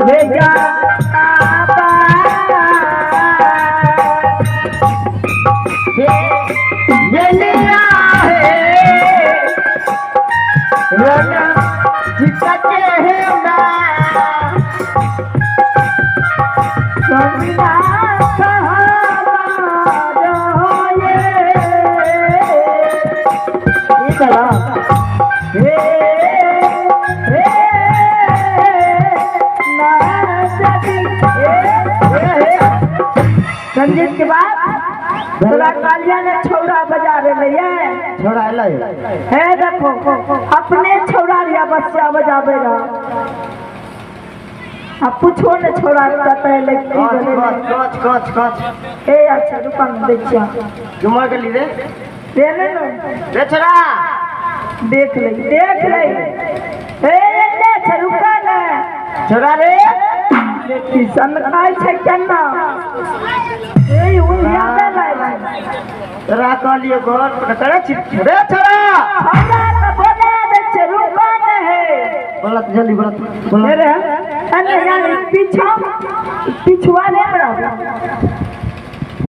हे जा बाबा, हे ये है रण जितके है स्वामीनाथ हमारो ये। ई चला हे हे नाचती हे हे हे। संगीत के बाद तोरा कालिया ने छौड़ा बजा रहे ये। छोड़ा एलै। हे देखो, अपने छौड़ा रिया बच्चा बजाबे रहा। आ पूछो ने छौड़ा कतऽ एलै, की कच भेलै। कच कच कच कच। ए अच्छा, रुका ने, दै छियै। जुमा गेली रे। दे ने ने। रे छोड़ा। देख ले, देख ले। ए ने छै, रुका ने। छोड़ा रे। देखी सनकाइ छै केना। ए उन्हिया लै। तोरा कहलियो घर पर करे छी रे छोड़ा। छौड़ा के बोला दै छै, रुका ने हे। बोला त जल्दी, बोला बोला। रे अने यानी पीछा पिछुआ ने रहो।